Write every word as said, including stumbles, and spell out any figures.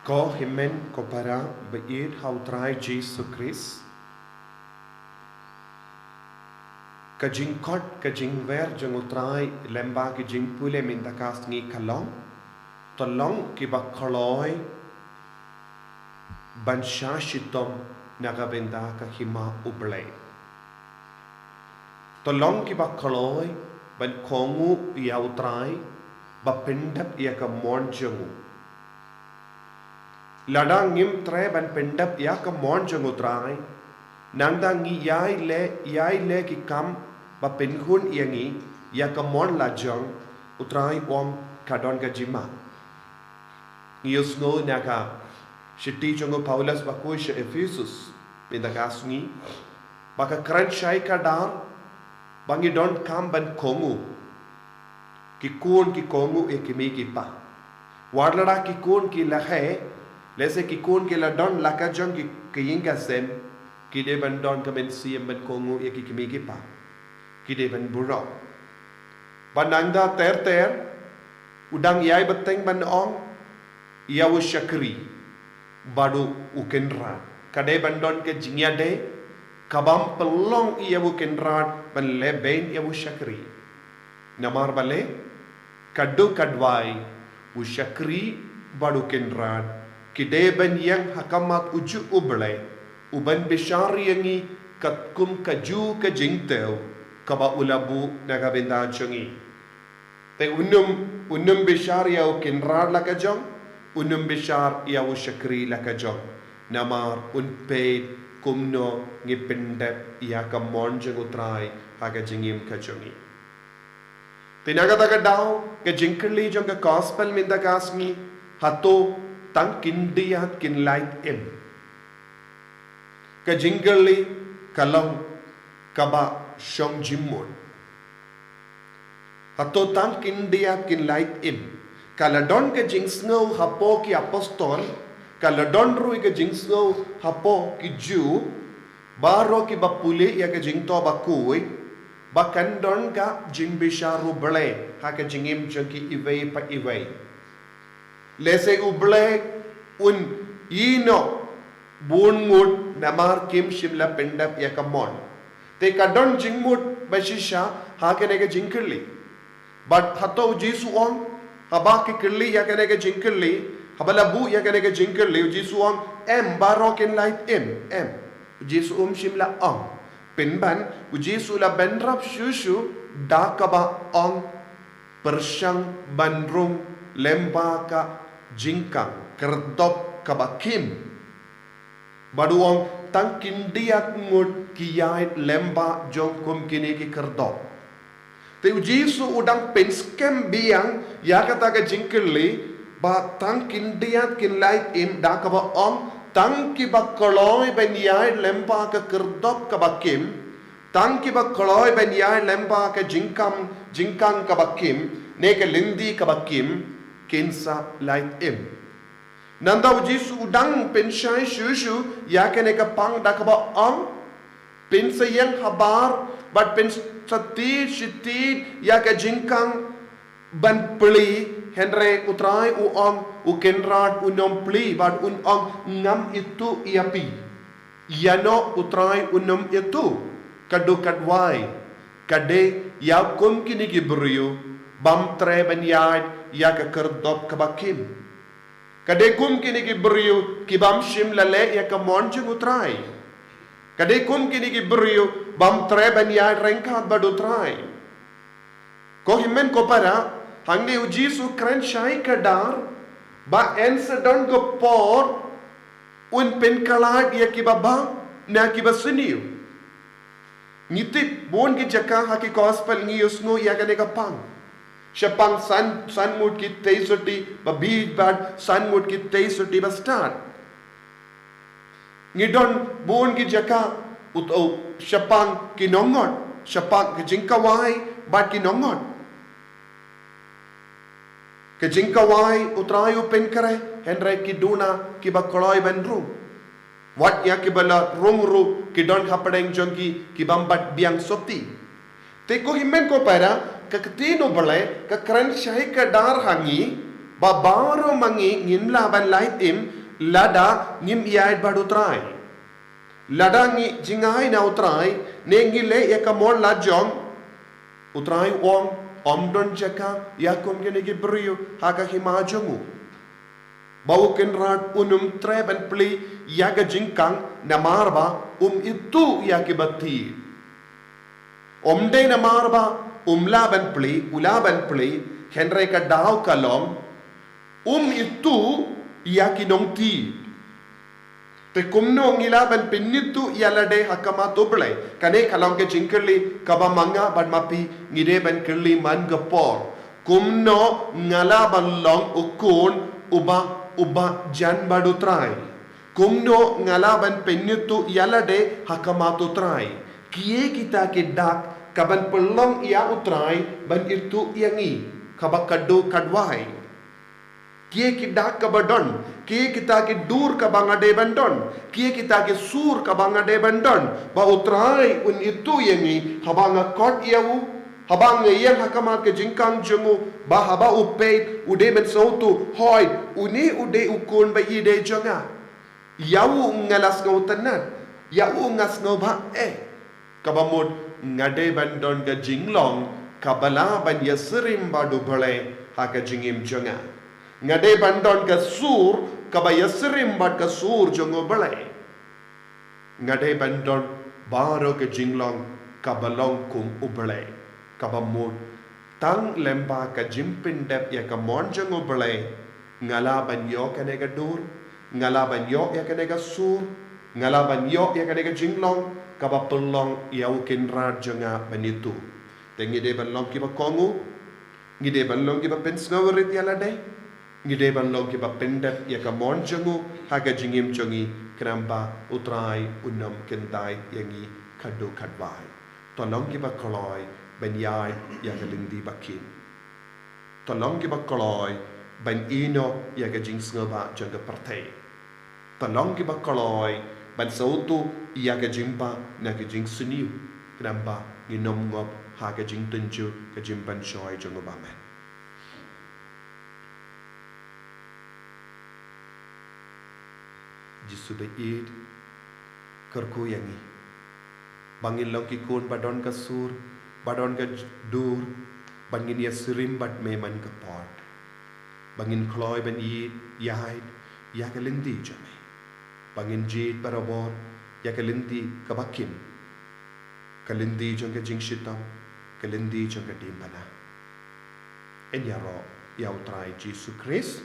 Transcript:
Ko hynmen ko para ba-ïeit ha u Trai Jisu Khrist. Ka jingkhot ka jingwer jong u Trai lyngba ki jingpule mynta ka sngi ka long, to long kiba kloi ban shah shitom na ka bynta ka hima U Blei. To long kiba kloi ban kohnguh ïa u Trai, ba pyndep ïa ka mon jong u. Lada ngim treh ban pyndep ïa ka mon jong u Trai, nangta ngi ïai leh, ïai leh ki kam ba pynhun ïa ngi ïa ka mon lajong, u Trai u ong ka don ka jingma. Ngi ïohsngew na ka shithi jong u Paulus bakhuid sha Ephesus mynta ka sngi, ba ka kren shai kdar ba ngi donkam ban kohnguh. Ki khun ki kohnguh ïa ki mei ki pa. Wat lada ki khun ki la heh, lehse ki khun ki la don la ka jong ki, ki ïing ka sem, ki dei ban don ka mynsiem ban kohnguh ïa ki, ki mei ki pa. Ki dei ban burom. Ba nangta ter ter, u dang ïai bteng ban ong ïa u shakri bad u kynrad. Ka dei ban don ka jingïadei kabym pynlong ïa u kynrad ban leh bein ïa u shakri. Namar balei? Ka dei ka duwai, u shakri bad u kynrad ki dei ban ïeng ha khmat u juh U Blei, u ban bishar ïa ngi katkum ka juh ka jingthew kaba u la buh na ka bynta jong ngi. Te un ym, un ym bishar ïa u kynrad la ka jong, un ym bishar ïa u shakri la ka jong. Namar un peit kumno ngi pyndep ïa ka mon jong u Trai ha ka jingim ka jong ngi. Te na kata ka daw, ka jingkylli jong ka gospel mynta ka sngi, hato tang khyndiat khynlait im? Ka jingkylli ka long kaba shong jingmut. Hato tang khyndiat khynlait im? Ka la don ka jingsngew hapoh ki apostol, ka la don ruh ka jingsngew hapoh ki Jiw, baroh kiba pule ïa ka jingthoh bakhuid, ba kan don ka jingbishar U Blei ha ka jingim jong ki iwei pa iwei. Lehse U Blei un ïehnoh bun ngut namar kim shym la pyndep ïa ka mon. Te ka don jingmut ba shisha ha kane ka jingkylli. Bad hato u Jisu u ong, haba ki kylli ïa kane ka jingkylli, haba la buh ïa kane ka jingkylli, u Jisu u ong, em, baroh khynlait im, em. U Jisu um shym la ong. Pynban, u Jisu u la bynrap shuh shuh da kaba ong, pyrshang ban rung lyngba ka jingkhang khyrdop kaba khim. Bad u ong tang khyndiat ngut ki ïaid lyngba jong kum kine ki khyrdop. Te u Jisu u dang pynskhem biang ïa kata ka jingkylli, ba tang khyndiat khynlait im da kaba ong, tang kiba kloi ban ïaid lyngba ka khyrdop kaba khim, tang kiba kloi ban ïaid lyngba ka jingkhang, jingkhang kaba khim, ne ka lynti kaba khim, kin sa lait im. Nangta u Jisu u dang pynshai shuh shuh ïa kane ka phang da kaba ong, pynsa ïeng habar, bad pynsa tied shi tied ïa ka jingkhang ban plie, hynrei u Trai u ong, u kynrad un ym plie, bad un ong ngam ithuh ïa phi. Ïa no u Trai un ym ithuh, ka dei ka duwai, ka dei ïa kum kine ki briew, bym treh ban ïaid ïa ka khyrdop kaba khim. Ka dei kum kine ki briew ki bym shym la leh ïa ka mon jong u Trai. Ka dei kum kine ki briew bym treh ban ïaid ryngkat bad u Trai. Ko hynmen ko para, hangne u Jisu u kren shai kdar, ba yn sa don ka por, un pynkylla ïa kiba bha, na kiba sniew. Ngi tip, bun ki jaka ha ki gospel ngi ïohsngew ïa kane ka phang. Shaphang san, san ngut ki tei sotti ba bieit bad san ngut ki tei sotti ba stad. Ngi don bun ki jaka, ut, u, shaphang ki nongot, shaphang ki jingkhawai bad ki nongot. Ka jingkhawai u Trai u pynkhreh, hynrei ki duna kiba kloi ban rung. Wat ïa kiba la rung ruh ki don hapdeng jong ki, ki bym bat biang sotti. Te ko hynmen ko para, ka ktien u Blei ka kren shai kdar ha ngi, Ba baroh ma ngi ngim lah ban lait im lada ngim ïaid bad u Trai. Lada ngi jngai na u Trai, ne ngi leh ïa ka mon la jong, u Trai u ong, ym don jaka ïa kum kine ki briew ha ka hima jong u. Ba u Kynrad un ym treh ban plie ïa ka jingkhang namar ba um ithuh ïa ki ba thied. Ym dei namar ba um lah ban plie, u lah ban plie, hynrei ka daw ka long, um ithuh ïa ki nongthied. Te kumno ngi lah ban pynithuh ïa lade ha khmat u Blei? Kane ka long ka jingkylli kaba ma nga bad ma phi ngi dei ban kylli man ka por. Kumno nga lah ban long u khun uba, uba jan bad u Trai? Kumno nga lah ban pynithuh ïa lade ha khmat u Trai? Kiei kita ki dak kaban pynlong ïa u Trai ban ithuh ïa ngi, kaba khadduh khadwai? Kiei ki dak kaba don, kiei kita ki dur kaba nga dei ban don, kiei kita ki sur kaba nga dei ban don, ba u Trai un ithuh ïa ngi haba nga khot ïa u, haba nga ïeng ha khmat ka jingkhang jong u, ba haba u peit u dei ban sngewthuh, hooid, une u dei u khun ba ïeit jong nga. Ïa u nga la sngewtynnad, ïa u nga sngewbha eh. Kaba mut nga dei ban don ka jinglong kaba lah ban ïasyriem bad u Blei ha ka jingim jong nga. Nga dei ban don ka sur kaba ïasyriem bad ka sur jong u Blei. Nga dei ban don baroh ka jinglong kaba long kum u Blei. Kaba mut tang lem bad ka jingpyndep ïa ka mon jong u Blei, nga lah ban ïoh kane ka dur, nga lah ban ïoh ïa kane ka sur, nga lah ban ïoh ïa kane ka jinglong kaba pynlong ïa u Kynrad jong nga ban ithuh. Te ngi dei ban long kiba kohnguh, ngi dei ban long kiba pynsngewrit ïa lade, ngi dei ban long kiba pyndep ïa ka mon jong u ha ka jingim jong ngi, khnang ba u Trai un ym kyntait ïa ngi khadduh khadwai. To long kiba kloi ban ïaid ïa ka lynti ba khim. To long kiba kloi ban ïehnoh ïa ka jingsngewbha jong ka pyrthei. To long kiba kloi ban sngewthuh ïa ka jingbha na ka jingsniew, khnang ba ngin ym ngop ha ka jingtynjuh ka jingpynshoi jong u Bamon. Jisu ba ïeit, kyrkhu ïa ngi ba ngin long ki khun ba don ka sur, ba don ka dur, ba ngin ïasyriem bad me man ka por, ba ngin kloi ban ïeit ïaid ïa ka lynti jong me, ba ngin jied barabor ïa ka lynti kaba khim, ka lynti jong ka jingshitom, ka lynti jong ka diengphna. Yn ïaroh ïa u Trai Jisu Khrist.